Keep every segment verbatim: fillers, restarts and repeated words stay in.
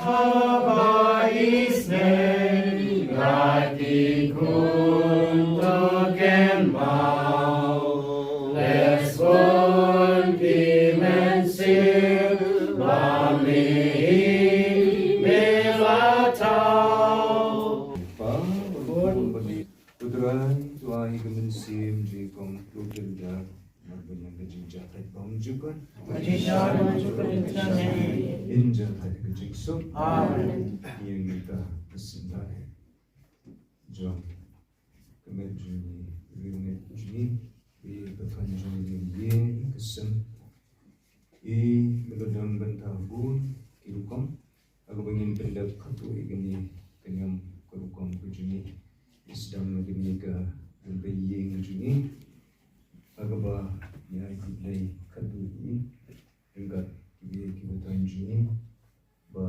Haba isnei la ki khun to ken mau, les bun ki mynsiem ba mih hi me la thau. Pa, bun bun. Ko Trai, to ai ka mynsiem jong i kong Clotilda, mar ban ïa ka jingjahthait bymjukut. Ka jingjahthait bymjukut. In jahthait ka jingsuk. Amen. Ïa ngi ka ka syndah jong ka met jong ngi, ri met jong ngi, ri ka thaiñ jong ngi, ïa ka sem. I, me la don bynta bun ki rukom, ha kaba ngin pyndep khatduh ïa kane ka niam ka rukom ka jong ngi. I sdang na kane ka ryngkat ïing jong ngi, ha kaba ngi ai khublei khatduh ïa ngi ryngkat kiba ïeit kiba thaiñ jong ngi, ba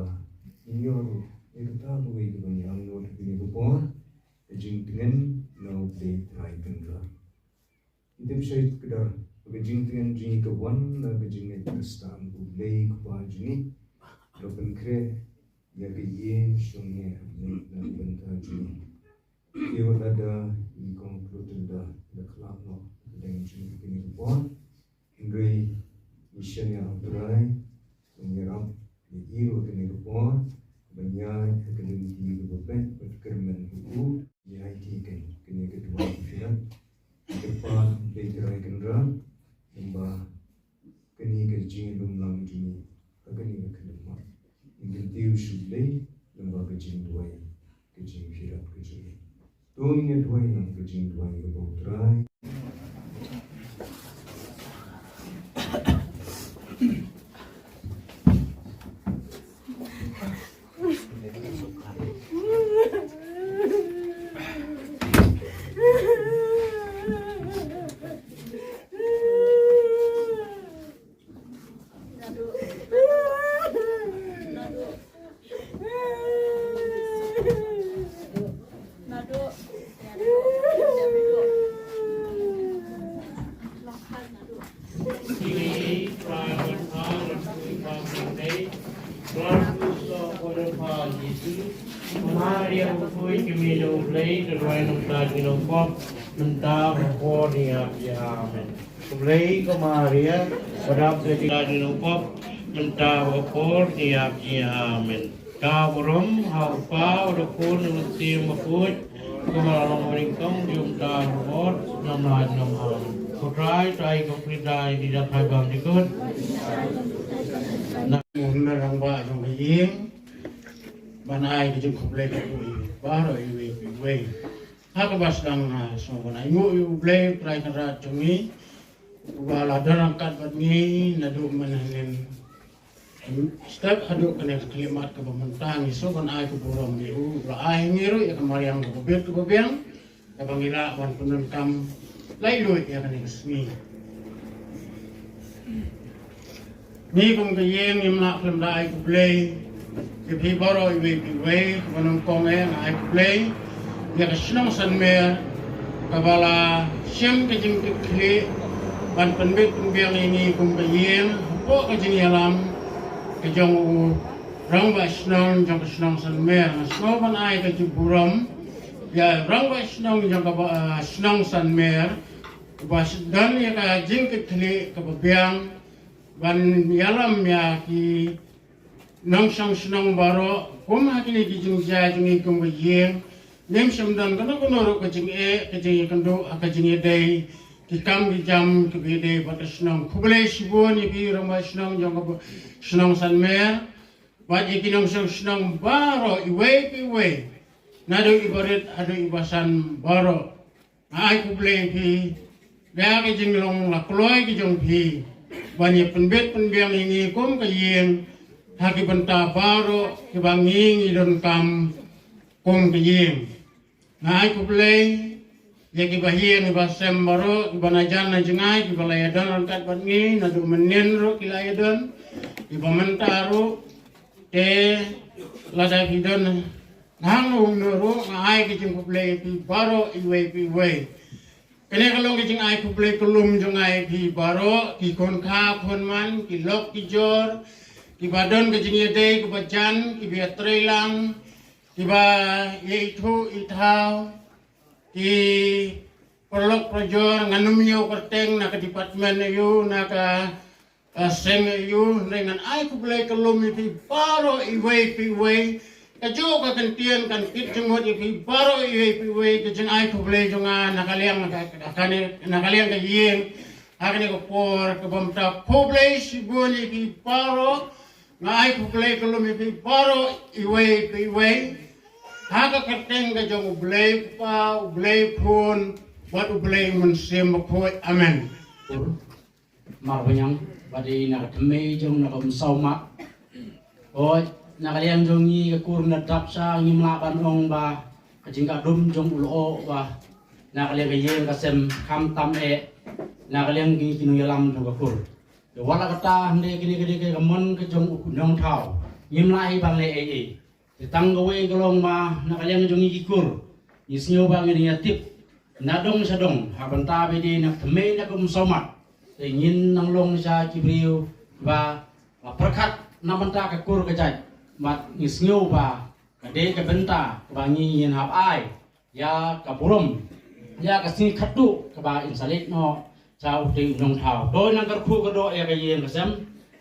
ngin ïoh ruh ïa kata kawei kaba ngi angnud ha kane ka por, ka jingtngen na U Blei Trai Kynrad. Ngi tip shai kdar ba ka jingtngen jong ngi ka wan na ka jingngeit Khristan U Blei Kpa jong ngi, ka pynkhreh ïa ka ïing shong ngi na ka bynta jong ngi. Ïa wat lada i kong Clotilda da khlad noh ka dang jong ngi kane ka por, hynrei ngi shaniah ha U Trai, ngi ïarap ïa i ruh ha kane ka por, ban ïaid ha ka lynti kaba beit bad kyrmen bad u, ïa i kane ka duwai ka phirat. Kyrpad Blei Trai Kynrad, lyngba kane ka jinglum lang jong ngi ha kane ka khyllipmat. Ngi kyntiew sha U Blei lyngba ka jingduwai ka jingpyrkhat ka jong ngi. To ngin ïa duwai lang ka jingduwai kaba U Trai. Maria, u khuid ki mi jong U Blei, ka duwai nongpynim nongpop mynta, ha ka por ne ïa ka jingim. Amen. U Blei ko Maria, ba dap da ki nongpop mynta, ha ka por ne ïa ka jingim. Amen. Ka burom ha U Kpa, ha U Khun, ha U Mynsiem Bakhuid, kumba la long ha ka por nyngkong, mynta, ha ka por, ym lait ym lait. Ko Trai, Trai ko Trai, di da phai bam di kut. Na mun na rang ba jong ka ïing, ban ai ka jingkhublei ka pui baroh iwei pa iwei. Ha kaba sdang, ah, sngewbha ai nguh ïa U Blei Trai Kynrad jong ngi, uba la don ryngkat bad ngi naduh mynhynnin step haduh kane ka khyllipmat kaba mynta. Ngi sngewbha ai ka burom ïa u, uba la ai ha ngi ruh ïa ka mariang kaba bit kaba biang, kaba ngi lah ban pyndonkam laitluid ïa kane ka sngi. Ngi kum ka ïing ngim lah khlem da ai khublei ïa phi baroh iwei pa iwei. Kaba nyngkong eh nga ai khublei ïa ka shnong Sanmer, kaba la shim ka jingkitkhlieh ban pynbit pynbiang ïa ngi kum ka ïing hapoh ka jingïalam ka jong u rangbah shnong jong ka shnong Sanmer. Nga sngewbha ban ai ka jingburom ïa rangbah shnong jong ka ba, ah, shnong Sanmer, uba don ïa ka jingkitkhlieh kaba biang ban ïalam ïa ki nongshong shnong baroh. Kum ha kine ki jingjia jong ngi kum ka ïing, ngim shym don kano kano ruh ka jingeh, ka jingïakynduh, ka jingïadei ki kam ki jam kiba ïadei bad ka shnong. Khublei shibun ïa phi rangbah shnong jong ka shnong Sanmer, bad ïa ki nongshong shnong baroh iwei pa iwei, naduh iba rit haduh iba san baroh. Nga ai khublei ïa phi da ka jinglong la kloi ka jong phi ban ïa pynbit pynbiang ïa ngi kum ka ïing ha ki bynta baroh kiba ngi ngi donkam kum ka ïing. Nga ai khublei ïa kiba ïing kiba sem baroh, kiba na jan na jngai, kiba la ïadon ryngkat bad ngi naduh mynnin ruh ki la ïadon, kiba mynta ruh, te lada ki don hangno hangno ruh, nga ai ka jingkhublei ïa phi baroh iwei pa iwei. Kane ka long ka jingai khublei kyllum jong nga ïa phi baroh, ki khun kha khun man, ki lok ki jor, kiba don ka jingïadei kaba jan, kiba ïatrei lang, kiba ïaithuh ithaw, ki paralok parajor, ngan ym ïoh kyrteng na ka department aïu, na ka, ah, seng aïu, hynrei ngan ai khublei kyllum ïa phi baroh iwei pa iwei. Kajuh ka kyntien kan kit jingmut ïa phi baroh iwei pa iwei, ka jingai khublei jong nga na ka liang ka, ka, kane, na ka liang ka ïing. Ha kane ka por kaba mynta khublei shibun ïa phi baroh. Nga ai khublei kyllum ïa phi baroh iwei pa iwei. Ha ka kyrteng ka jong U Blei Kpa, U Blei Khun, bad U Blei Mynsiem Bakhuid. Amen. Marbaniang, bad i na ka thymmei jong na ka Umsawmat. Oi, na ka liang jong ngi ka kur na dap sha ngim lah ban ong ba ka jingkadum jong u lyoh ba na ka liang ka ïing ka sem, khamtam eh na ka liang ki, ki nongïalam jong ka kur. Te wat la katta hynrei kine, kine, kine ka mon ka jong u nongthaw, ngim lah hi ban leh ei ei. Te tang kawei ka long ba na ka liang jong ngi ki kur, ngi sngew ba ngin ïa tip na dong sha dong ha bynta ba dei na ka thymmei na ka Umsawmat. Te ngin nang long sha ki briew ba, ba pyrkhat na bynta ka kur ka jait, bad ngi sngew ba ka dei ka bynta kaba ngi ngin hap ai ïa ka burom, ïa ka sngi khatduh kaba in sa leit noh sha utei u nongthaw. Dei nang kyrkhu ka doh ïa ka ïing ka sem,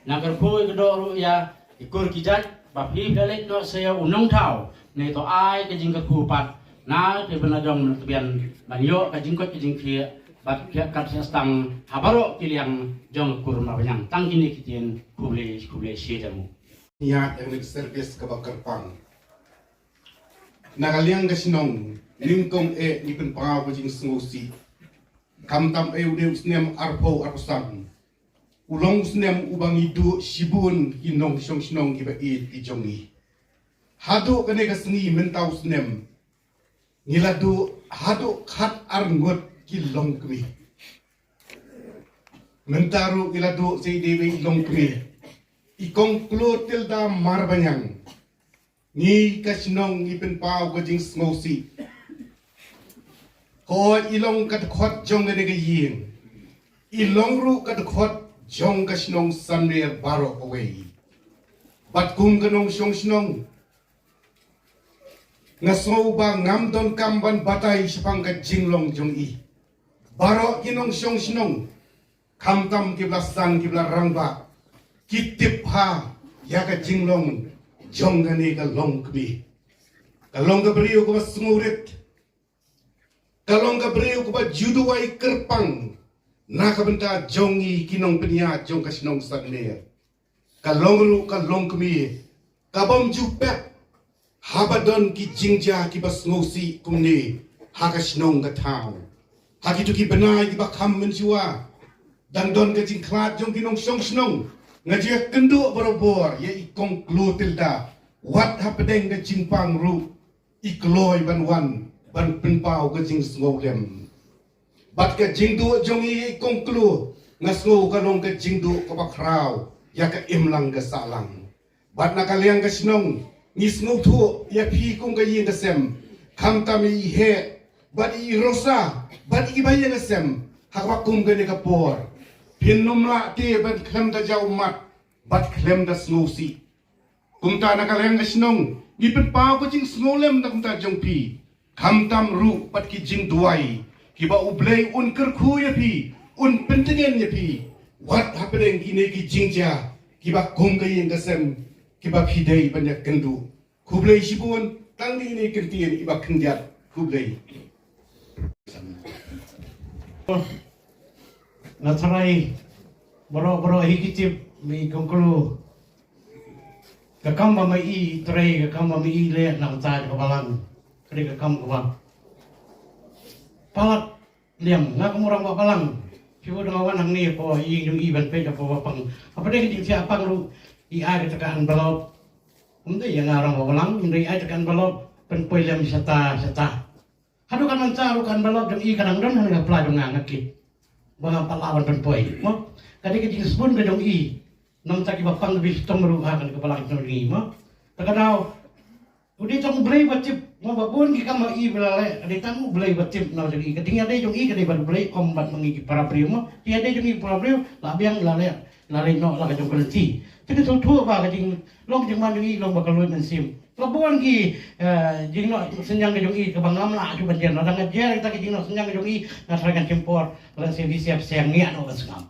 nang kyrkhu ka doh ruh ïa ki kur ki jait, ba phi phi leit noh sha ïa u nongthaw. Ne to ai ka jingkyrkhu pat na te bynta jong na tbian ban ïoh ka jingkoit ka jingkhiah bad ka kat sha stang ha baroh ki liang jong ka kur Marbaniang. Tang kine ki ktien, khublei, khublei shibun. Ïa, ïa ka service kaba kyrpang. Na ka liang ka shnong, nyngkong eh ngi pynpaw ka jingsngewsih. Khamtam eh u dei u snem arphew arphew san. U long u snem uba ngi duh shibun ki nongshong shnong kiba ïeit ki jong ngi. Haduh kane ka sngi mynta u snem, ngi la duh haduh khat ar ngut ki longkmie. Mynta ruh ngi la duh sa dei wei longkmie. I Kong Klotilda Marbaniang. Ngi ka shnong ngi pynpaw ka jingsngewsih. Ko i long ka dkhot jong kane ka ïing. I long ruh ka dkhot jong ka shnong Sanmer baroh kawei. Bad kum ka nongshong shnong, nga sngew ba ngam donkam ban batai shaphang ka jinglong jong i. Baroh ki nongshong shnong, khamtam kiba la san kiba la rangbah, ki tip bha ïa ka jinglong jong kane ka longkmie. Ka long ka briew kaba sngewrit. Ka long ka briew kaba ju duwai kyrpang na ka bynta jong ngi ki nongpynïaid jong ka shnong Sanmer. Ka long ruh ka longkmie kabym ju pep haba don ki jingjia kiba sngewsih kumne ha ka shnong ka thaw. Ha kito ki bnai kiba kham mynshuwa, dang don ka jingkhlad jong ki nongshong shnong. Nga ju ïakynduh barabor ïa i Kong Klotilda, wat hapdeng ka jingpang ruh i kloi ban wan ban pynpaw ka jingsngewlem. Bad ka jingduh jong i Kong Klo, nga sngew ka long ka jingduh kaba khraw ïa ka imlang ka sahlang. Bad na ka liang ka shnong, ngi sngewthuh ïa phi kum ka ïing ka sem, khamtam i Heh bad i Rosa bad i ba ïing ka sem, ha kaba kum kane ka por phin ym lah te ban khlem da jaw mat bad khlem da sngewsih. Kumta na ka liang ka shnong, ngi pynpaw ka jingsngewlem na ka bynta jong phi. Khamtam ruh bad ki jingduwai kiba U Blei un kyrkhu ïa phi, un pyntngen ïa phi. Wat hapdeng kine ki jingjia kiba kum ka ïing ka sem kiba phi dei ban ïakynduh. Khublei shibun, tang kine ki ktien iba khyndiat. Khublei. Nga tharai baroh baroh hi ki tip me i Kong Klo. Ka kam ba me i trei, ka kam ba me i leh na ka bynta ka balang. Ka dei ka kam kaba palat liam, nga kum u rangbah balang. Shu dang wan hangne hapoh ïing jong i ban peit hapoh ba pang. Hapdeng ka jingthiah pang ruh i ai kata ka envelope. Ym dei ïa nga rangbah balang, ym dei, i ai kata ka envelope pynpoi lem shata shata. Haduh katno mynta ruh ka envelope jong i ka dang don hangne ha pla jong nga, nga kit ba ngam pat lah ban pynpoi. Mo, ka dei ka jingsbun ka jong i. Namar kiba pang kiba shitom ruh ha kane ka balang jong ngi, mo. Te ka daw U dei tang U Blei ba tip, mo, ba bun ki kam ba i ba la leh, ka dei tang U Blei ba tip na jong i. Ka jingïadei jong i ka dei bad U Blei, ym bad ma ngi ki para briew mo. Jingïadei jong i para briew la biang, la leh, la leh noh la ka jong ka lynti. Te ka sngewthuh ba ka jinglong jingman jong i long ba ka lum mynsiem. Ka bun ki, eh, jingnoh synñiang ka jong i kaba ngam lah shuh ban jer. Lada nga jer kita ki jingnoh synñiang ka jong i, nga tharai kan shim por, lada sngewbha sngap sngap ngiah noh ban sngap.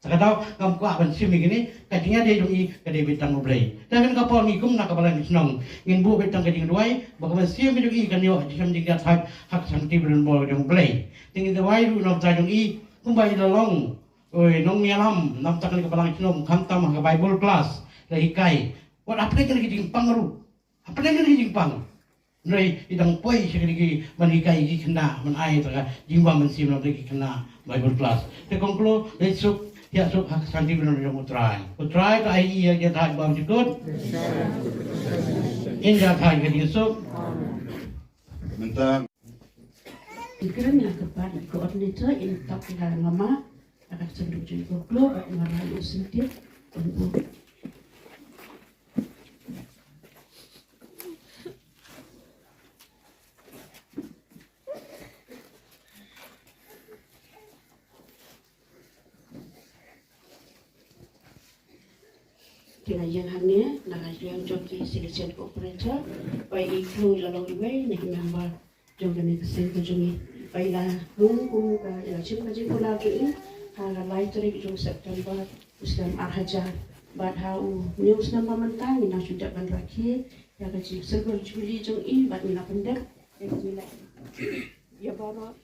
Sa ka daw ngam kwah ban shim ïa kine, ka jingïadei jong i ka dei beit tang U Blei. Te ha kane ka por ngi kum na ka balang shnong ngin buh beit tang ka jingduwai ba ka mynsiem ka jong i kan ïoh jingsham jingïathait ha ka shakti ba donbor ka jong U Blei. Te ngin duwai ruh na ka bynta jong i kumba i la long, oi, nongïalam na ka bynta kane ka balang shnong, khamtam ha ka Bible class la hikai. Wat hapdeng kane ka jingpang ruh. Hapdeng kane ka jingpang, hynrei i dang poi sha kine ki ban hikai ki khynnah ban ai ïa ka jingbam mynsiem na ki khynnah Bible class. Te kong klo, leit suk, thiah suk ha ka shakti ba donbor jong U Trai. U Trai to ai ïa ka jingïathait bymjukut. Ïa ka jingïathait ka jingsuk. Mynta. Kren ïa ka part coordinator in tap ïa nga ma, ïa ka senduk jong kong klo, bad nga rai u sentip. Te nga ïeng hangne na ka liang jong ki station operator ba i khlur la long iwei na ki member jong kane ka seng ka jong i. Ba i la rung kum ka, i la shim ka jingkular jong i ha ka lai tarik jong September u snem ar hajar. Bad ha une u snem ba mynta ngi nang shu dep ban rakhe ïa ka jing silver jubilee jong i bad ngi la pyndep ïa ka jingïaleh ïa baroh.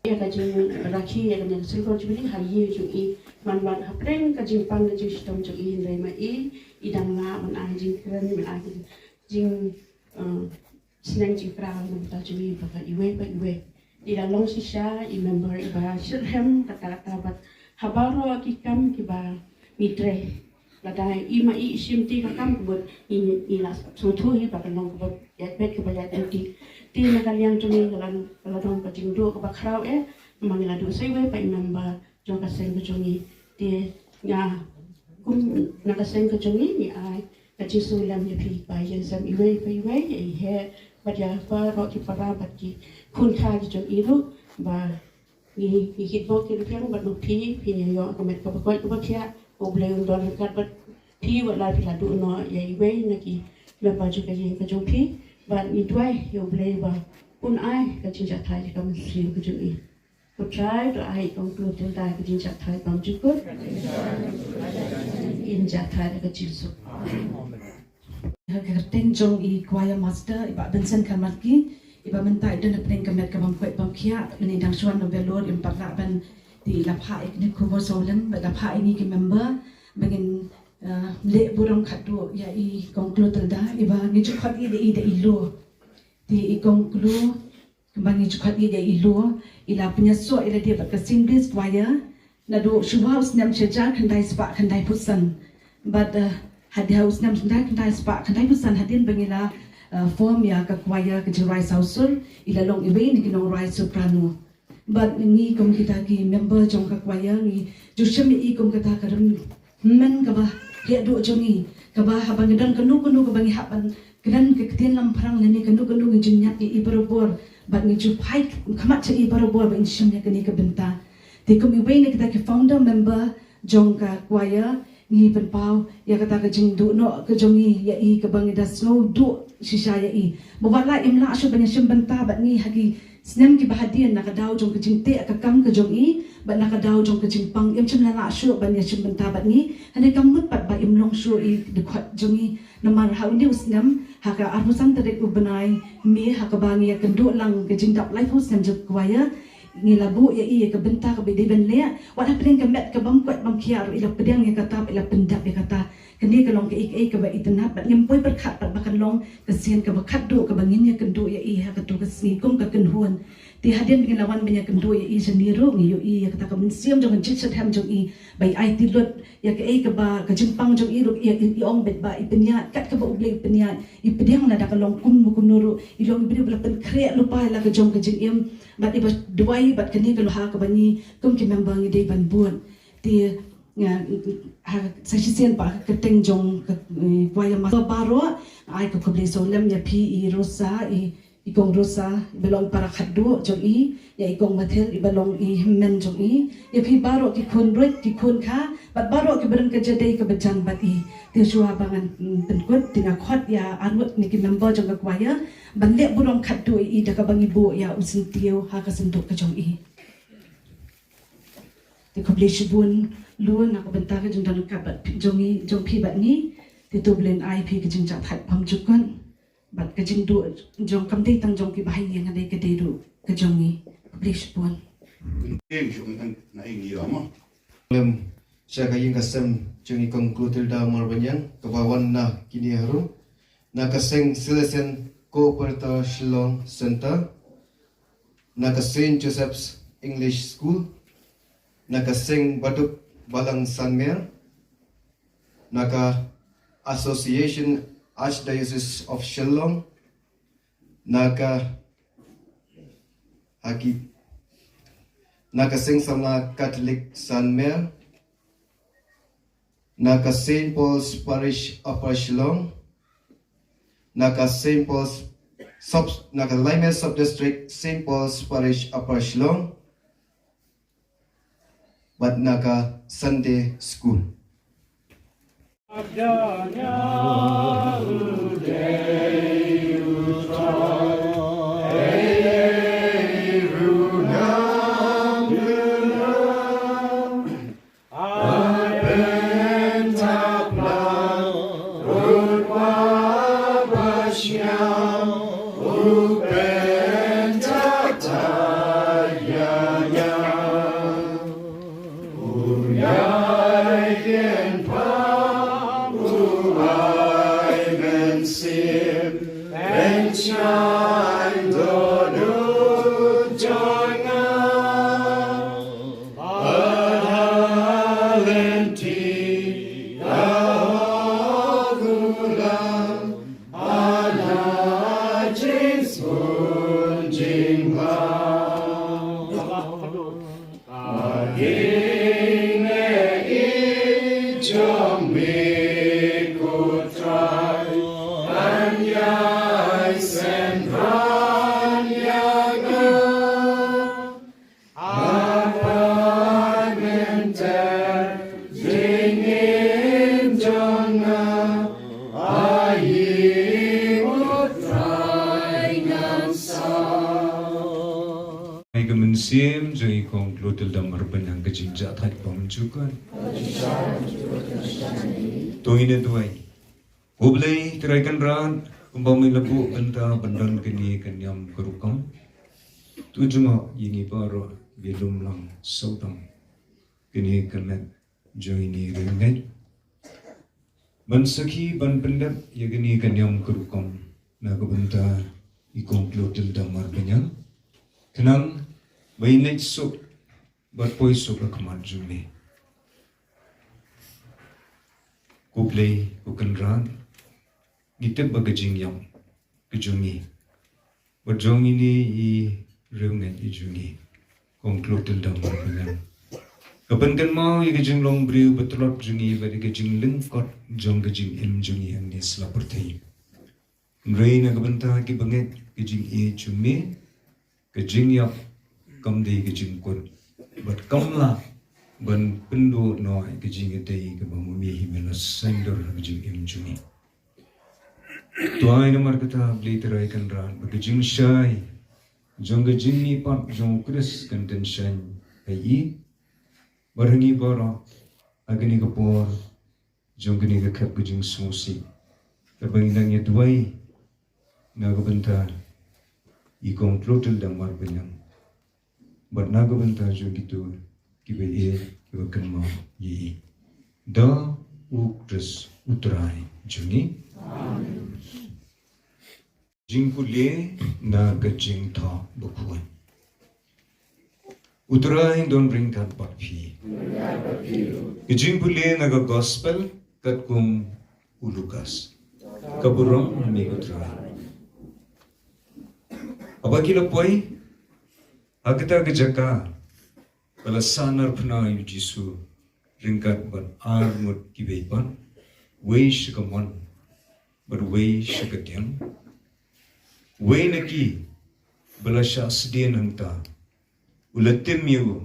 Ïa ka jingrakhe ïa kane ka silver jubilee ha ïing jong i. Man bad hapdeng ka jingpang ka jingshitom jong i, hynrei ma i, i dang lah ban ai jingkren, ban ai jing, eh, sneng jingkyrpad na ka bynta jong i ba ka iwei pa iwei. I la long shisha i member iba shitrhem katta katta bad ha baroh ki kam kiba ngi trei. Lada i ma i i shim te ka kam kaba ngi, ngi la sngewthuh hi ba kan long kaba ïaid beit kaba ïaid beit. Te na ka liang jong ngi ka la, ka la don ka jingduh kaba khraw eh, ma ngi la duh sa iwei pa i member jong ka seng ka jong ngi. Te nga kum na ka seng ka jong ngi ngi ai ka jingsngewlem ïa phi ba ïeng sem iwei pa iwei, ïa i heh bad ïa baroh ki para bad ki khun kha ki jong i ruh ba ngi, ngi kitbok ki ruh phi bad ma phi, phin ïa ïoh ka met kaba koit kaba khiah, U Blei un don ryngkat bad phi wat la phi la duh noh ïa iwei na ki member jong ka ïing ka jong phi, bad ngi duwai ïa U Blei ba un ai ka jingjahthait ïa ka mynsiem ka jong i. Ko Trai to ai kong Klur Tilda ka jingjahthait bymjukut. In jahthait ka jingsuk. Ha ka kyrteng jong i choir master i Bah Vincent Kharmarki, iba mynta i don hapdeng ka met ka bym koit bym khiah, mynne dang shu wan na Vellore, im pat lah ban, te i la phah ïa kine ki khubor sawlem, bad la phah ïa ngi ki member ba ngin, eh, leh burom khatduh ïa i kong Klur Tilda, iba ngi ju khot ïa i da i Lu. Te i kong Klur, ba ngi ju khot ïa i Lu, i la pynïasoh ïa lade bad ka Sing Bliss Choir naduh shuwa u snem shi hajar khyndai spah khyndaiphew san. Bad, eh, hadien u snem shi hajar khyndai spah khyndaiphew san, hadien ba ngi la, eh, form ïa ka choir ka jingrwai sawsur, i la long iwei na ki nongrwai soprano. Bad ngi kum kita ki member jong ka choir ngi ju shim ïa i kum kata ka rynmen kaba heh duh jong ngi, kaba haba ngi don kano kano kaba ngi hap ban kren ka ktien lamphrang lane kano kano ngi ju ñiad ïa i barabor, bad ngi ju phai khmat sha i barabor ba in shim ïa kane ka bynta. Te kum iwei na kita ki founder member jong ka choir, ngi pynpaw ïa kata ka jingduh noh ka jong ngi ïa i kaba ngi da sngew duh shisha ïa i. Ba wat la im lah shuh ban ïashim bynta bad ngi ha ki snem kiba hadien na ka daw jong ka jingteh ka kam ka jong i, bad na ka daw jong ka jingpang im shym la lah shuh ban ïashim bynta bad ngi. Hynrei kam mut pat ba im long shuh i dkhot jong i. Namar ha une u snem, ha ka arphew san tarik u bnai May, ha kaba ngi ïakynduh lang ka jingdap laiphew snem jong ka choir, ngi la buh ïa i ïa ka bynta kaba i dei ban leh, wat hapdeng ka met ka bym koit bym khiah ruh i la pdiang ïa kata, i la pyndap ïa kata. Kane ka long kaei kaei kaba itynnad bad ngim poi pyrkhat pat ba kan long ka sien kaba khatduh kaba ngin ïakynduh ïa i ha kato ka sngi kum ka kynhun. Te hadien ba ngin la wan ban ïakynduh ïa i shane ruh ngi ïohi ïa kata ka mynsiem jong ka jingshitrhem jong i ba i aiti lut ïa kaei kaba ka jingpang jong i ruh, i, i, i ong beit ba i pynïaid kat kaba U Blei u pynïaid, i pdiang lada ka long kumno kumno ruh, i long i briew ba la pynkhreh lypa ïa la ka jong ka jingim, bad iba duwai bad kane ka long ha kaba ngi kum ki member ngi dei ban bud. Te nga, ha, sa shisien pat ha ka kyrteng jong ka, eh, choir master baroh, Ai ka khublei sawlem ïa phi i Rosa, i, i kong Rosa, i ba long para khatduh jong i, ïa i kong Mathil, i ba long i hynmen jong i, ïa phi baroh ki khun ruh, ki khun kha, bad baroh ki ba don ka jingïadei ka bajan bad i. Te shuwa ba ngan, mm, pynkut, te nga khot ïa arngut ne ki member jong ka choir ban leh burom khatduh ïa i da kaba ngi buh ïa u syntiew ha ka synduk ka jong i. Te khublei shibun Lun na ka bynta ka jingdon ryngkat bad phi, jong i, jong phi bad ngi. Te to U Blei un ai phi ka jingjahthait bymjukut bad ka jingduh jong, kam dei tang jong ki ba ha ïing, ka dei, ka dei ruh ka jong ngi. Khublei shibun. Lem sha ka ïing ka sem jong i kong Clotilda Marbaniang kaba wan na kine harum, na ka seng Salesian Cooperative Shillong Center, na ka Saint Joseph's English School, na ka seng Baduk Balang Sanmer, na ka Association Archdiocese of Shillong, na ka, ha ki, na ka seng samla Catholic Sanmer, na ka Saint Paul's Parish Upper Shillong, na ka Saint Paul's Sub, na ka Laimeh Sub District Saint Paul's Parish Upper Shillong, bad na ka Sunday School. Ai ka mynsiem jong i kong Clotilda Marbaniang ka jingjahthait bymjukut. To ngin ïa duwai. Ko Blei Trai Kynrad, kumba me la buh bynta ban don kane ka niam ka rukom, to jngoh ïa ngi baroh ba lum lang sawdong kane ka met jong ine i riewngeit ban sakhi, ban pyndep ïa kane ka niam ka rukom na ka bynta i kong Clotilda Marbaniang, khnang ba in leit suk bad poi suk ha khmat jong me. Ko Blei, ko Kynrad, ngi tip ba ka jingïap ka jong ngi bad jong ine i riewngeit i jong ngi, kong Clotilda Marbaniang, ka pynkynmaw ïa ka jinglong briew ba tlot jong ngi bad ïa ka jinglyngkot jong ka jingim jong ngi hangne sla pyrthei. Hynrei na ka bynta ki bangeit, ka jingïeit jong me, ka jingïap kam dei ka jingkut bad kam lah ban pynduh noh ïa ka jingïadei kaba ma me hi me la saiñdur ha ka jingim jong ngi. To ai namar kata, Blei Trai Kynrad, ba ka jingshai jong ka jingmihpat jong u Khrist kan tyngshaiñ ha i bad ha ngi baroh ha kane ka por jong kane ka khep ka jingsngewsih, kaba ngi nang ïa duwai na ka bynta i kong Clotilda Marbaniang bad na ka bynta jong kito kiba ïeit, kiba kynmaw ïa i. Da u Khrist u Trai jong ngi. Jingpule na ka Jingthoh Bakhuid. U Trai un don ryngkat bad phi. Ka jingpule na ka Gospel katkum u Lukas. Ka burom ha me ko Trai. Haba ki la poi ha kata ka jaka, ka la sahnarphna ïa u Jisu ryngkat bad arngut kiwei pat, wei sha ka mon. bad wei sha ka diang. Wei na ki ba la shah sdien hangta u la tim ïa u,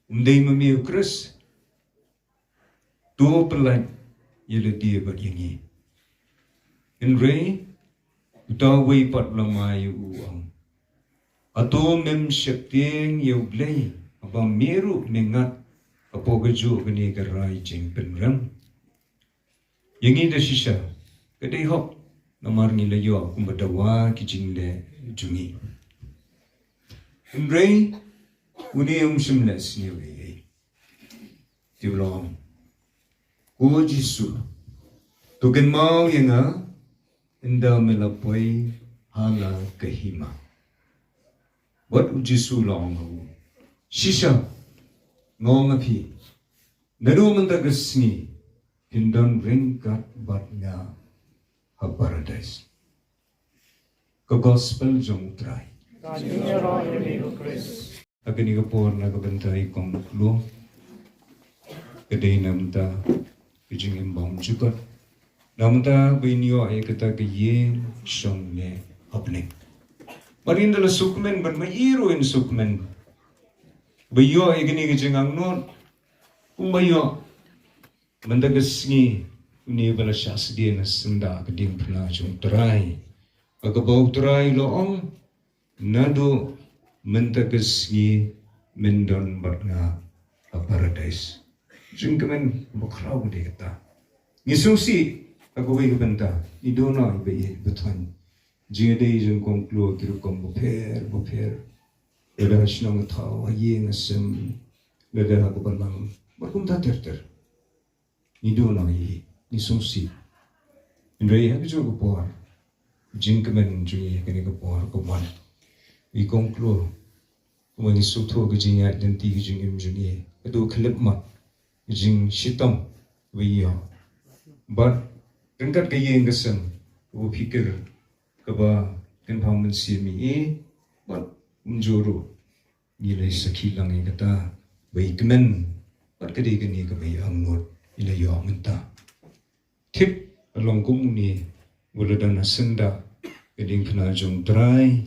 um dei ma me u Khrist? To pyllait ïa lade bad ïa ngi. Hynrei uta uwei pat u la mai ïa u, u ong, hato mem sheptieng ïa U Blei, haba me ruh me ngat hapoh kajuh kane ka rai jingpynrem? Ïa ngi da shisha ka dei hok, namar ngi la ïoh kumba dawa ki jingleh jong ngi. Hynrei une um shym leh sniew ei ei. Te u la ong, ko Jisu, to kynmaw ïa nga ynda me la poi ha la ka hima. Bad u Jisu u la ong ha u, shisha nga ong ha phi, naduh mynta ka sngi phin don ryngkat bad nga ha Paradais. Ka Gospel jong U Trai. Ka jingïaroh ïa me ko Khrist. Ha kane ka por na ka bynta i kong kloi, ka dei na ka bynta ka jingim bymjukut, na ka bynta ba in ïoh ïa kata ka ïing shong ne hapdeng. Mar ïa ngi da la sngewkmen bad ma i ruh in sngewkmen ba ïoh ïa kane ka jingangnud, kumba ïoh mynta ka sngi une ba la shah sdien na syndah ka diengphna jong U Trai, ha kaba U Trai u la ong, naduh mynta ka sngi men don bad nga ha Paradais. Jingkmen bakhraw ka dei kata. Ngi sngewsih ha kawei ka bynta, ngi don ha iba ïeit ba thon, jingïadei jong kong kloi ki rukom bapher bapher, lada ha shnong ha thaw, ha ïing ha sem, lada ha ka balang bad kumta ter ter. Ngi don ha i, ngi sngewsih. Hynrei ha kajuh ka por, jingkmen jong ngi ha kane ka por ka wan. I kong kloi, kumba ngi sngewthuh ka jingïaid lynti ka jingim jong ngi, ka dei ka khyllipmat, ka jingshitom ba ïoh. Bad ryngkat ka ïing ka sem, kaba pyrkhat, kaba kynpham mynsiem ïa i, bad kumjuh ruh ngi la sakhi lang ïa kata ba i kmen, bad ka dei kane kaba i angnud i la ïoh mynta. Tip, ka long kum une ba la don ha syndah ka diengphna jong U Trai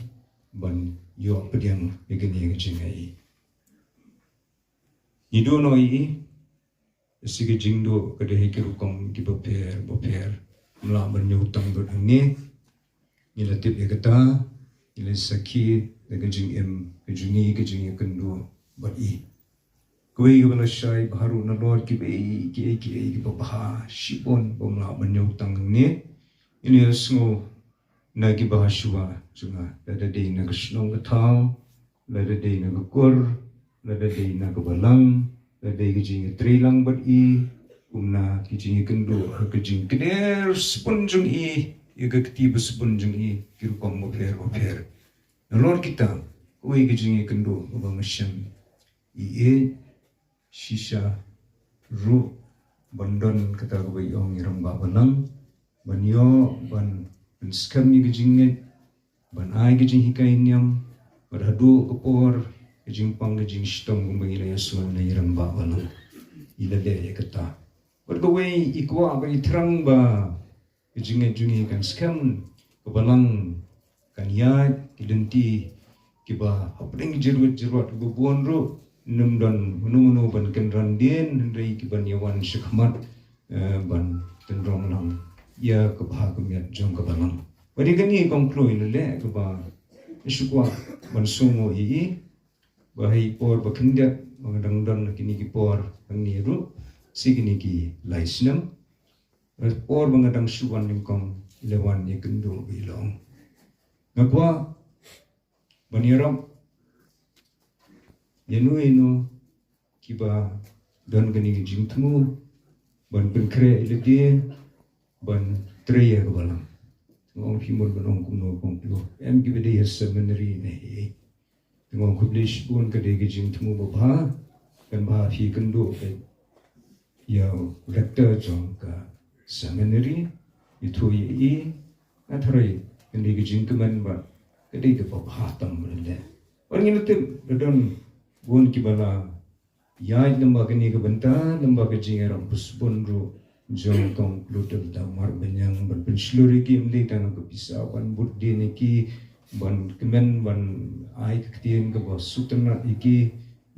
ban ïoh pdiang ïa kane ka jingai. Ngi don ha i, shi ka jingduh ka dei ha ki rukom kiba pher bapher. Ym lah ban ñiewtang bad hangne. Ngi la tip ïa kata, ngi la sakhi da ka jingim ka jong ngi, ka jingïakynduh bad i. Kawei kaba la shai bha ruh, nalor kiba ei kiei kiei kiba bha shibun ba ym lah ban ñiewtang hangne, ngi la sngew na kiba ha shuwa jong nga, lada dei na ka shnong ka thaw, lada dei na ka kur, lada dei na ka balang, lada dei ka jingïatreilang bad i, kumne ki jingïakynduh ha ka jingkner sbun jong i ïa ka kti ba sbun jong i, ki rukom bapher bapher. Nalor kita, kawei ka jingïakynduh kaba nga shem, i ïeit shisha ruh ban don kata kaba i ong i rangbah balang, ban ïoh ban pynskhem ïa ka jingngeit, ban ai ka jinghikai niam, bad haduh ka por ka jingpang ka jingshitom, kumba ngi la ïohsngew na i rangbah balang, i la leh ïa kata. Bad kawei, i kwah ba i thrang ba ka jingngeit jong ngi kan skhem, ka balang kan ïaid, ki lynti kiba hapdeng jyrwat jyrwat kiba bun ruh, ym don mano mano ban kynran dien, hynrei ki ban ïawan shakhmat, eh, ban kynrong lang ïa ka bha ka miat jong ka balang. Bad ïa kane kong kloi, la leh kaba shu kwah ban sngew ïa i, ba ha i por ba khyndiat ba nga dang don ha kine ki por hangne ruh, shi kine ki lai snem, ha i por ba nga dang shu wan nyngkong, i la wan ïakynduh ba i la ong, nga kwah ban ïarap ïano ïano kiba don kane ka jingthmu ban pynkhreh ïa lade ban trei ïa ka balang. Nga ong, phi mut ban ong kumno kong kloi? Em kiba dei ha seminary ne hi? Te nga ong, khublei shibun, ka dei ka jingthmu ba bha, kan bha phi kynduh ka ïa u rector jong ka seminary, ïathuh ïa i, nga tharai kan dei ka jingkmen bad ka dei kaba bha tam ban leh. Bad ngi la tip ba don bun kiba la ïaid lyngba kane ka bynta, lyngba ka jingïarap ba sbun ruh jong kong Clotilda Marbaniang ban Pynshlur ïa ki ym dei tang ka pisa ban bud dien ïa ki, ban kmen, ban ai ka ktien kaba sngewtynnat ïa ki,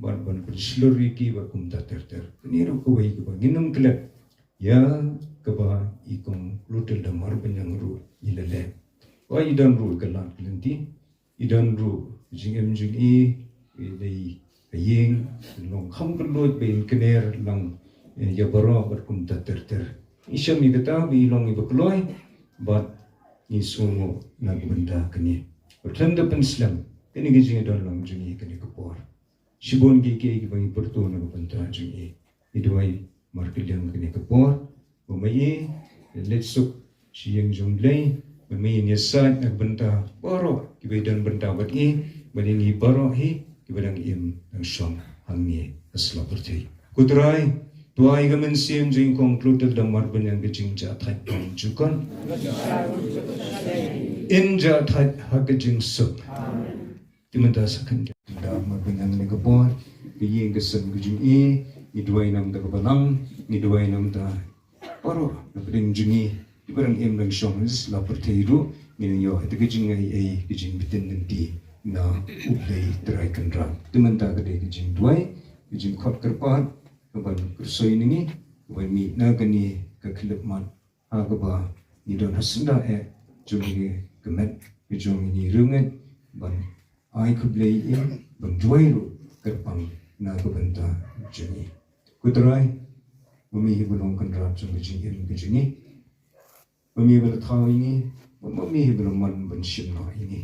ban, ban pynshlur ïa ki bad kumta ter ter. Kane ruh kawei kaba ngin ym klet ïa kaba i Kong Klotilda Marbaniang ruh i la leh. Ba i don ruh ka lad ka lynti, i don ruh jingim jong i, i dei ka ïing, long kham ka luid ba in kner lang, eh, ïa baroh bad kumta ter ter. I shem ïa kata ba i long iba kloi bad i sngewnguh na ka bynta kane. Bad khlem da pynslem kane ka jingdon lang jong i kane ka por. Shibun ki ki ki ba ngi pyrto na ka bynta jong i. I duwai markylliang kane ka por ba ma i leit suk sha ïing jong Blei, ba ma i ïasaid na ka bynta baroh ki ba i don bynta bad i, bad ïa ngi baroh hi ki ba dang im dang shong hangne ha sla pyrthei. Ko Trai, to ai ka mynsiem jong i Kong Klotilda Marbaniang ka jingjahthait bymjukut, in jahthait ha ka jingsuk. Te mynta sa khyndiat, da Marbaniang ne ka bor, ka ïing ka sem ka jong i, ngi duwai namar ka balang, ngi duwai namar baroh na pdeng jong i, ki ba dang im dang shong ha sla pyrthei ruh, ngin ïoh ïa ka jingaiei, ka jingbtin lynti na U Blei Trai Kynrad. Te mynta ka dei ka jingduwai, ka jingkhot kyrpad, ka ban kyrsoi na ngi, ka ban mih na kane ka khyllipmat, ha kaba ngi don ha syndah eh jong ngi, ka met ka jong ngi riewngeit ban ai khublei ïa i, ban duwai ruh kyrpang na ka bynta jong i. Ko Trai, ma me hi ba long Kynrad jong ka jingim ka jong ngi, ma me hi ba la thaw ïa ngi, ma me hi ba la mon ban shim noh ïa ngi.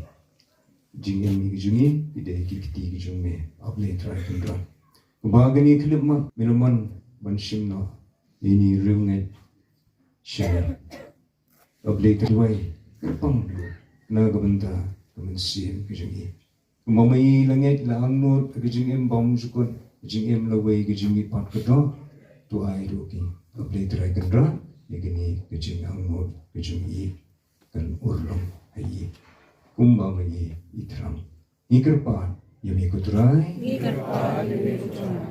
Jingim ka jong ngi ki dei ki kti ka jong me, A Blei Trai Kynrad. Kumba kane ka khyllipmat me la mon ban shim noh ïa ngi riewngeit. Sha A Blei, to duwai kyrpang na ka bynta ka mynsiem ka jong i. Kumba ma i la ngeit la angnud ha ka jingim bymjukut, ka jingim lawei, ka jingim pat ka doh, to ai ruh ki, A Blei Trai Kynrad, ïa kane ka jingangnud ka jong i kan urlong ha i. Kumba ma i i thrang. Ngi kyrpad ïa me ko Trai. Ngi kyrpad ïa me ko Trai.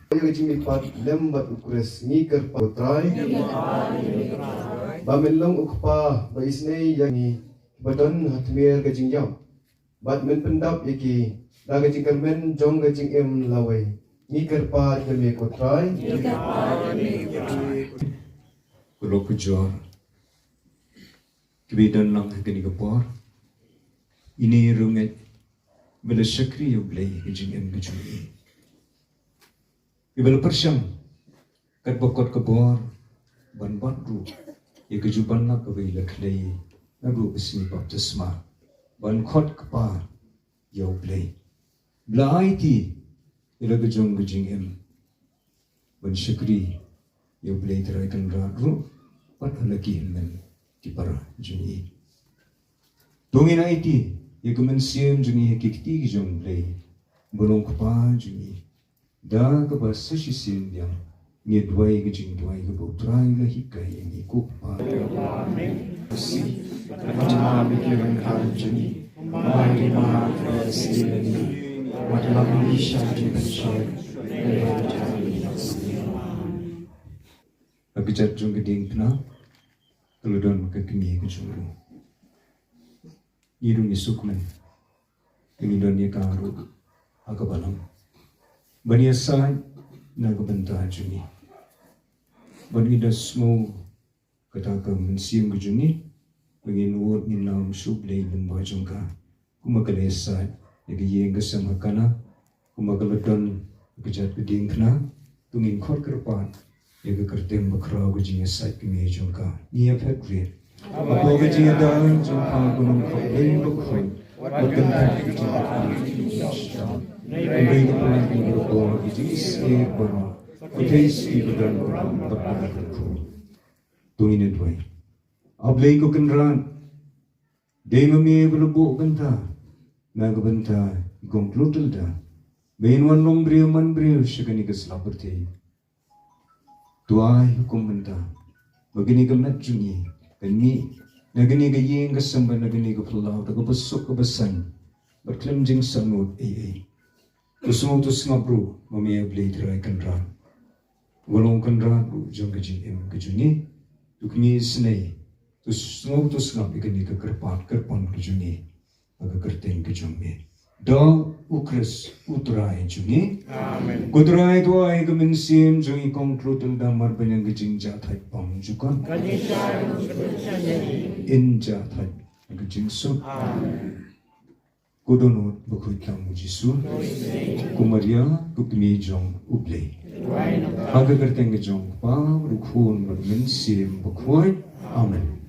Ïa ka jingmihpat lem bad U Khrist, ngi kyrpad ko Trai. Ngi kyrpad ïa me ko Trai. Ba men long U Kpa ba isynei ïa ngi ba don ha tmier ka jingïap, bad men pyndap ïa ki da ka jingkyrmen jong ka jingim lawei. Ngi kyrpad ïa me ko Trai. Ngi kyrpad ïa me ko Trai. Ko lok ko jor. Ki ba i don lang ha kane ka por. Ine i riewngeit ba la shakri ïa U Blei ha ka jingim ka jong i. I ba la pyrshang katba kot ka bor ban bat ruh ïa ka juh ban lak kaba i la khlei naduh ka sngi baptisma ban khot kpa ïa U Blei. Ba la aiti ïa la ka jong ka jingim ban shakri ïa U Blei Trai Kynrad ruh bad ha la ki hynmen ki para jong i. To ngin aiti ïa ka mynsiem jong i ha ki kti ki jong U Blei ba long Kpa jong i. Da kaba sa shisien biang ngi duwai ka jingduwai kaba U Trai u la hikai ïa ngi, ko Kpa. Amen. Amen. Ha ka kjat jong ka diengphna ka la don ka kmie ka jong u. Ngi ruh ngi sngewkmen ba ngi don ïa ka ruh ha ka balang ban ïasaid na ka bynta jong ngi. Bad ngi da sngew kata ka mynsiem ka jong ngi ba ngin wad ngin lam sha U Blei lyngba jong ka. Kumba ka la ïasaid ïa ka ïing ka sem ha Kana, kumba ka la don ha ka kjat ka diengphna, to ngin khot kyrpad ïa ka kyrteng bakhraw ka jingïasaid kmie jong ka. Ngi ïa phet rit. Hapoh ka jingïada jong ka, ko Nongkhot Blei bakhuid, wat kyntait ka jingïasaid. Hynrei kyntait ïa ka bor ka jingïasaid baroh. Khublei ïa ki ba don bad ba kyrkhu. To ngin ïa duwai. A Blei ko Kynrad, dei ma me ba la buh bynta na ka bynta i Kong Klotilda ba in wan long briew man briew sha kane ka sla pyrthei. To ai hukum mynta ba kane ka met jong ngi kan mih na kane ka ïing ka sem bad na kane ka phyllaw da kaba suk kaba saiñ bad khlem jingsangnud ei ei. To sngewthuh sngap ruh ma me A Blei Trai Kynrad, uba long Kynrad ruh jong ka jingim ka jong ngi. To kmie snei, to sngew to sngap ïa kane ka kyrpad kyrpang ka jong ngi ha ka kyrteng ka jong me. Da U Khrist U Trai jong ngi. Amen. Ko Trai to ai ka mynsiem jong i Kong Clotilda Marbaniang ka jingjahthait bymjukut. Ka jingshai bymjukut. In jahthait ka jingsuk. Amen. Ko Dohnud Bakhuid ka U Jisu. Ko Maria, ko kmie jong U Blei. Ha ka kyrteng ka jong U Kpa, bad U Khun, bad U Mynsiem Bakhuid. Amen.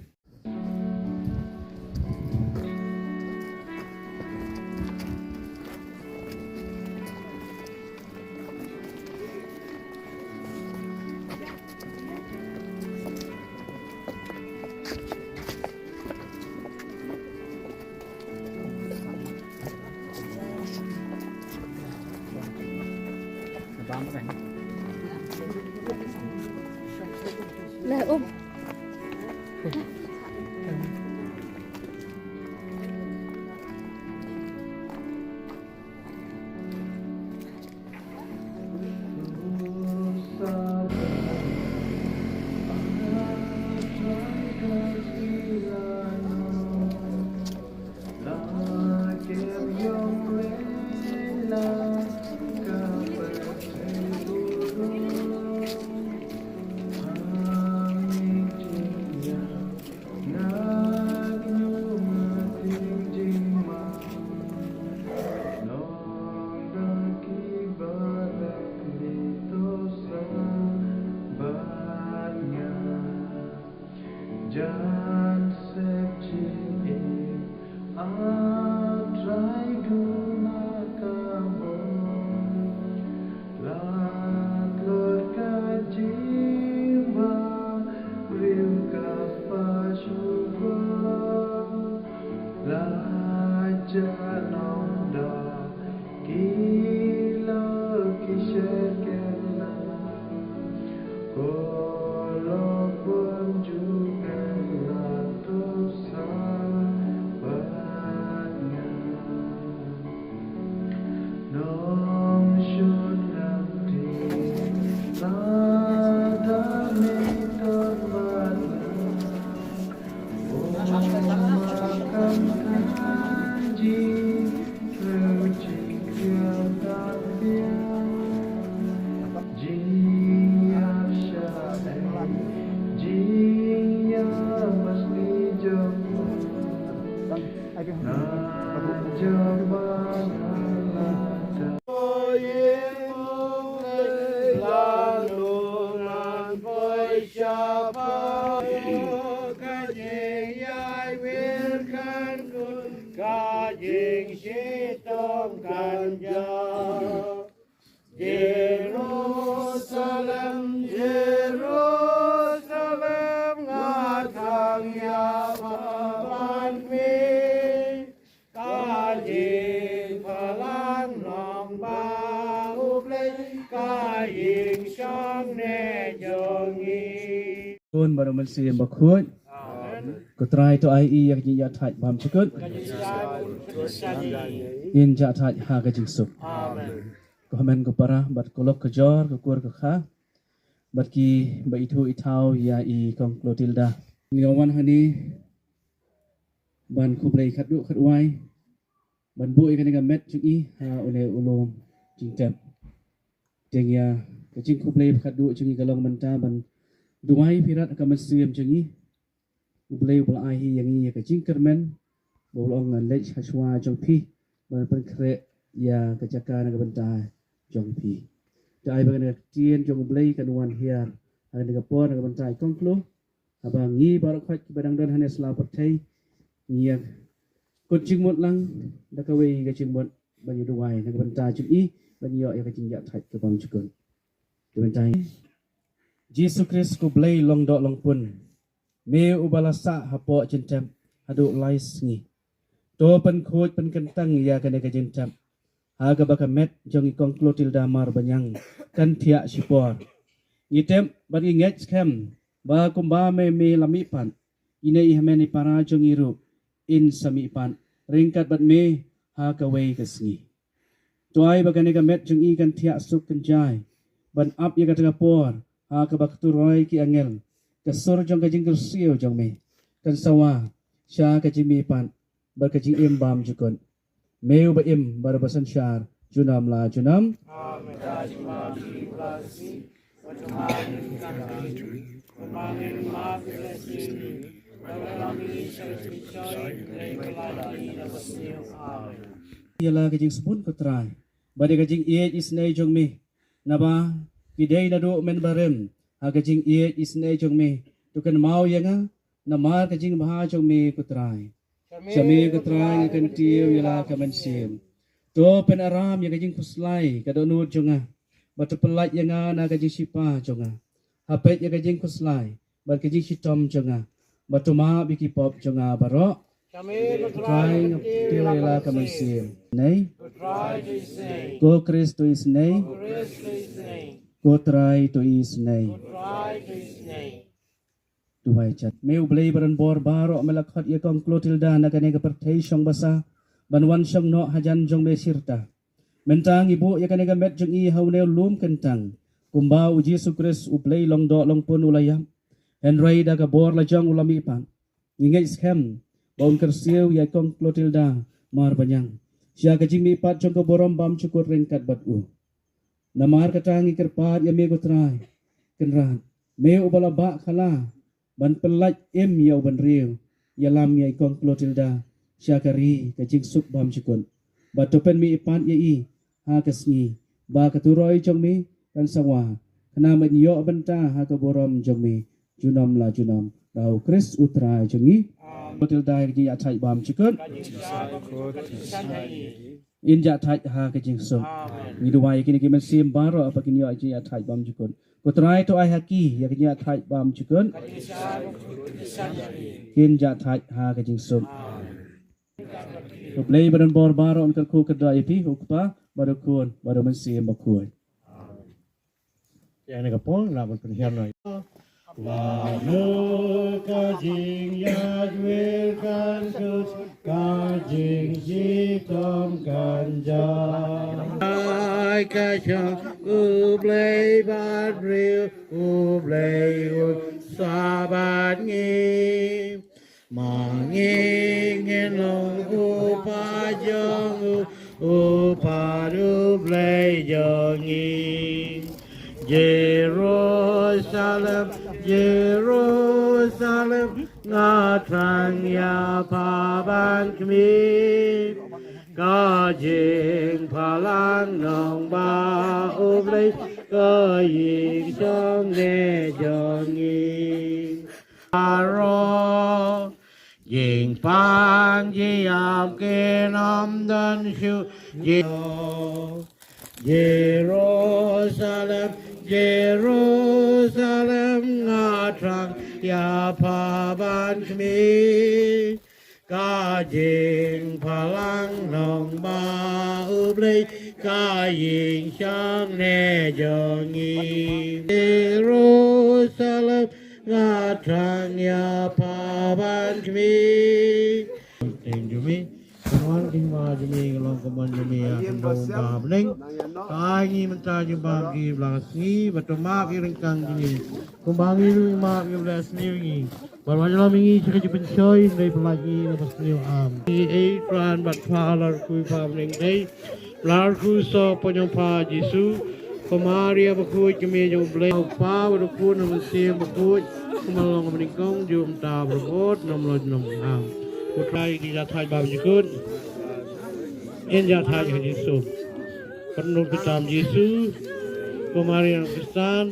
Jerusalem, Jerusalem, nga thang ïa pha ban mih. Ka jingphalang nongbah U Blei, ka jingshongne jong ngi. Khun bad U Mynsiem Bakhuid. Amen. Ko Trai to ai ïa ka jingïathait bymjukut. In jahthait ha ka jingsuk. Amen. Ko hynmen ko para bad ko lok ko jor, ko kur ko kha, bad kiba ithuh ithaw ïa i Kong Clotilda. Nga wan hangne ban khublei khatduh khatwai, ban buh ïa kane ka met jong i ha une u lum jingtep. Te ïa ka jingkhublei khatduh jong i ka long mynta ban duwai pyrshah ha ka mynsiem jong i. U Blei u ba la ai hi ïa ngi ïa ka jingkyrmen ba u la ong ngan leit sha shuwa jong phi ban pynkhreh ïa ka jaka na ka bynta jong phi. Te ai ba kane ka ktien jong U Blei kan wan hiar ha kane ka por na ka bynta i Kong Clo. Haba ngi baroh khoit kiba dang don hangne sla pyrthei, ngi ïa kut jingmut lang da kawei ka jingmut ban ïa duwai na ka bynta jong i, ban ïoh ïa ka jingïathait ka bymjukut. Ka bynta i Jisu Khrist ko Blei long doh long pun. Me uba la sah hapoh jingtep haduh lai sngi. To pynkhuid pynkyntang ïa kane ka jingtep ha kaba ka met jong i Kong Clotilda Marbaniang kan thiah shipor. Ngi tip bad ngi ngeit skhem ba kumba me me la mihpat, ine i hynmen i para jong i ruh in sa mihpat ryngkat bad me ha kawei ka sngi. To ai ba kane ka met jong i kan thiah suk kynjai ban ap ïa kata ka por ha kaba ka turoi ki angel ka sur jong ka jingkyrsiew jong me kan sawa sha ka jingmihpat bad ka jingim bymjukut. Me uba im bad uba synshar junom la junom. Amen. Ïa la ka jingsbun ko Trai bad ïa ka jingïeit isynei jong me, naba ki dei naduh mynbarim ha ka jingïeit isynei jong me. To kynmaw ïa nga namar ka jingbha jong me ko Trai. Sha me ko Trai nga kyntiew ïa la ka mynsiem. To pynaram ïa ka jingkhuslai ka dohnud jong nga, bad to pyllait ïa nga na ka jingshipa jong nga. Ha peit ïa ka jingkhuslai bad ka jingshitom jong nga, bad to map ïa ki pop jong nga baroh. Sha me ko Trai nga kyntiew ïa la ka mynsiem. Nei. Ko Trai to isynei. Ko Khrist to isynei. Ko Khrist to isynei. Ko Trai to isynei. Ko Trai to isynei. Duwai chat. Me U Blei ba don bor baroh, me la khot ïa Kong Clotilda na kane ka pyrthei shong basa ban wan shong noh hajan jong me shirta. Mynta ngi buh ïa kane ka met jong ngi ha une u lum kyntang, kumba U Jisu Khrist U Blei longdoh longpun u la ïap, hynrei da ka bor la jong u la mihpat. Ngi ngeit skhem ba un kyrsiew ïa Kong Clotilda marbañiang sha ka jingmihpat jong ka burom bymjukut ryngkat bad u. Namar kata ngi kyrpad ïa me ko Trai Kynrad, me uba la bah khala ban pyllait im ïa u bynriew, ïalam ïa i Kong Clotilda sha ka ri ka jingsuk bymjukut. Bad to pynmihpat ïa i ha ka sngi ba ka turoi jong me kan sawa, khnang ban ïoh bynta ha ka burom jong me junom la junom. Da U Khrist U Trai jong ngi. Amen. Clotilda, ïa ka jingïathait bymjukut. Ngin ïathait ha ka jingsuk. Amen. Ngi duwai ïa kine ki mynsiem baroh ba kin ïoh ïa ka jingïathait bymjukut. Ko Trai to ai ha ki ïa ka jingïathait bymjukut. Kin ïathait ha ka jingsuk. Amen. U Blei ba don bor baroh un kyrkhu kyrdoh ïa phi, U Kpa bad U Khun bad U Mynsiem Bakhuid. Ïa kane ka por la ban pynhiar noh. Lano ka jingïaid wir kan kut, ka jingshitom kan jia. Ai ka shong U Blei bad briew, U Blei un sah bad ngi. Ma ngi ngin long u paid jong u, u paid U Blei jong ngi. Jerusalem, Jerusalem, nga thrang ïa pha ban khmih. Ka jingphalang nongbah U Blei, ka ïing shongne jong ngi. Aro jingpang jingïap kin ym don shuh. Je-, Jerusalem, Jerusalem, nga thrang ïa pha ban khmih. Ka jingphalang nongbah U Blei, ka ïing shongne jong ngi. Jerusalem, nga thrang ïa pha ban khmih. Teng jong me, ka mon jong me, ka long ka mon jong me, ïa ka dong ka bneng. Ka ai ngi mynta jingbam ïa la ka sngi, bad to map ïa ryngkang jong ngi, kumba ngi ruh ngi map ïa la ka sngi ngi. Bad wat ïalam ïa ngi sha ka jingpynshoi, hynrei pyllait ngi na ka basniew, amen. Ei Trai bad Kpa, la kyrkhu ïa pha mynne. Bad la kyrkhu soh pynïaid pha Jisu. Ko Maria bakhuid, ka Mei jong U Blei, U Kpa bad U Khun bad U Mynsiem Bakhuid, kumba long ha bneng, nyngkong, juh mynta, baroh, junom la junom, amen. Ko Trai, ngi ïathait bymjukut. Ngin ïathait ha Jisu. Pynlut ka tam Jisu, ko Maria Khristan,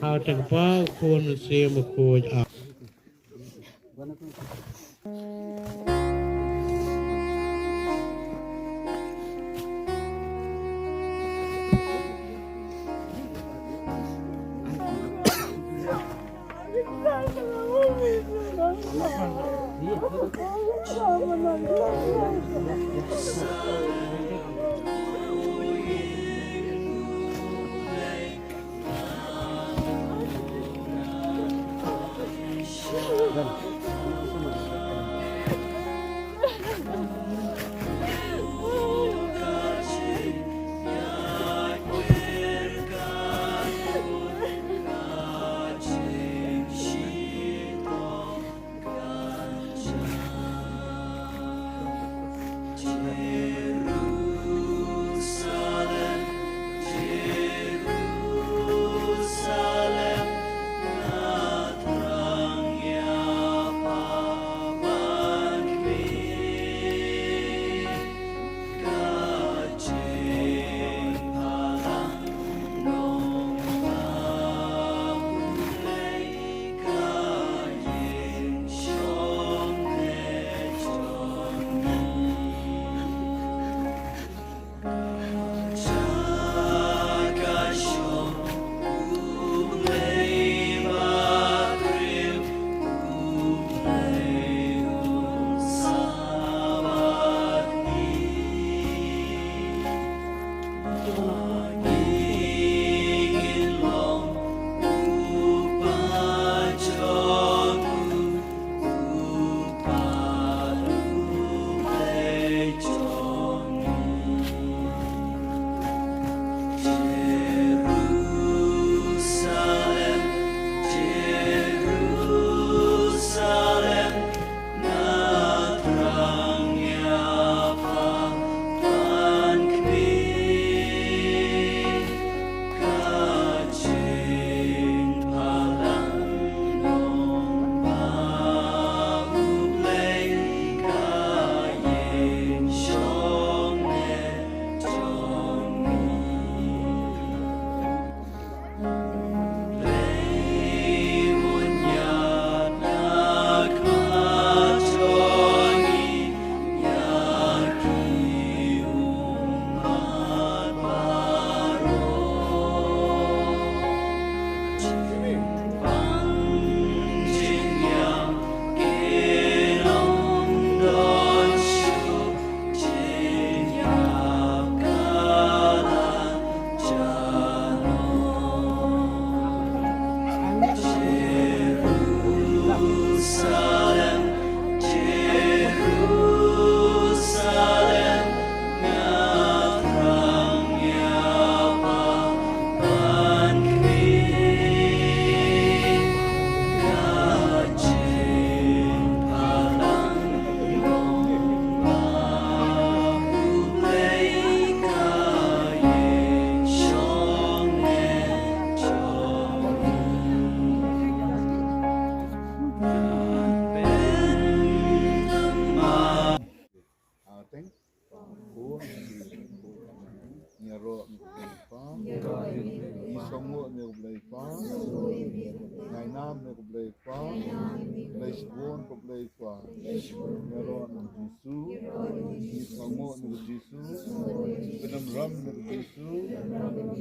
ha ka kyrteng U Kpa, U Khun, U Mynsiem Bakhuid, amen. Ngi sngewnguh ïa me ko Blei Kpa. Ngi ai nam ïa me ko Blei Kpa. Blei shibun ko Blei Kpa. Ïaroh ïa me ko Jisu. Ngi sngewnguh ïa me ko Jisu. Kynam ram ïa me ko Jisu.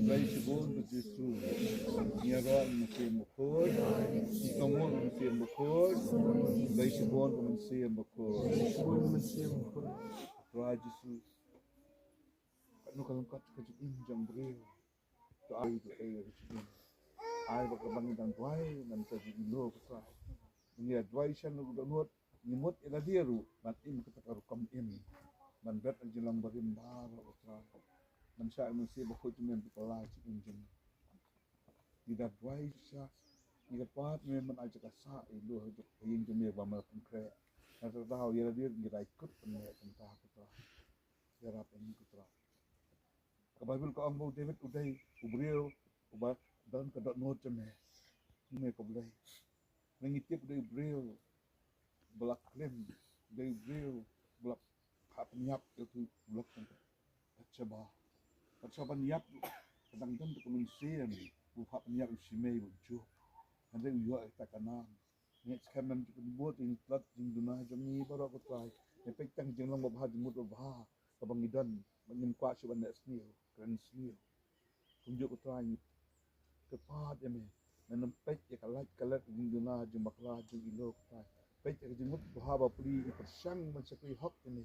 Blei shibun ko Jisu. Ïaroh ïa me ko Mynsiem Bakhuid. Ngi sngewnguh ïa me ko Mynsiem Bakhuid. Blei shibun ko Mynsiem Bakhuid. Blei shibun ko Mynsiem Bakhuid. Trai Jisu. Katno ka long kat ka jingim jong u briew. To ai to ai ka jingim. Ai ba ka bang dang duwai, ngan sa jingim lo ka sa. Ngi duwai shen lo ka dohnud, ngi mut ïa lade ruh ban im kata ka rukom im. Ban bet ka jinglong barim baroh ka sa. Ban shah ïa u Mynsiem Bakhuid jong me ban pynkylla jingim jong ngi. Ngi da duwai shisha, ngi kyrpad ïa me ban ai jaka sah ïa lade ha ïing jong me ba me la pynkhreh. Ngi da daw ïa lade ngi da kut pynleh kumta ka sa. Ïarap ïa ngi ko Trai. Ka Baibl ka ong ba u David u dei u briew uba don ka dohnud jong me. Me ko Blei. Ngi tip u dei u briew ba la klim, u dei u briew ba la phah pynïap ïa uto u lok jong ka Bathsheba. Bathsheba ban ïap ka dang don ka mynsiem ba phah pynïap u shimei ba u juh. Hynrei u ïoh ïa kata ka nam. Ngi skhem ïa ka jingmut jingtlot jingduna jong ngi baroh ko Trai. Ngi peit tang jinglong babha jingmut babha kaba ngi don, ba ngim kwah shuh ban leh sniew, kren sniew. Kumjuh ko Trai ngi kyrpad ïa me. Men ym peit ïa ka lait ka let ka jingduna jingbakla jong i lo ko Trai. Peit ïa ka jingmut babha bapli, i pyrshang ban shakri hok ïa me.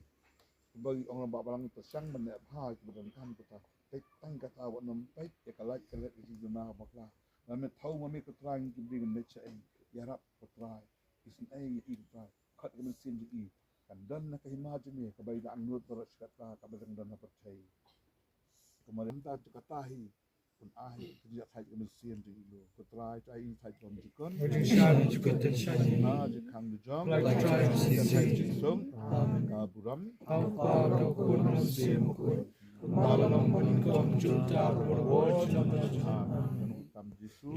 Kumba i ong rangbah balang i pyrshang ban leh bha ïa kiba donkam ko Trai. Peit tang kata wat nym peit ïa ka lait ka let ka jingduna bakla. Ba me thaw ma me ko Trai ngi ki briew ngin leit sha ei. Ïarap ko Trai. Isynei ïa i ko Trai. Khot ïa ka mynsiem jong i. Kan don na ka hima jong me kaba i la angnud baroh shi katta kaba dang don ha pyrthei. Kumba dang don to kata hi. Pyn ai ka jingïaid ka mynsiem jong i lo. Ko Trai to ai i thait bym jukut. Jingshai jukut te shai. Na jingkhang jong. Lai Trai jingshai jingsung. Amen. Ka burom. Ka Kpa, ka Khun, ka Mynsiem Bakhuid. Ka Malam Bani Kong Junta Robot. Amen. Tam Jisu.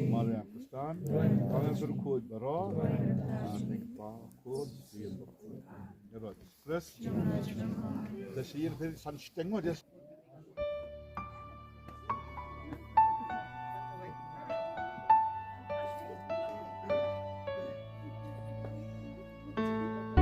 Maria Kristan. Kong Yang Surkhuid Baro. Amen. Kpa, Khun, Mynsiem Bakhuid. Ya Lord Jesus Christ. Da shi yin phi san shiteng mo dia.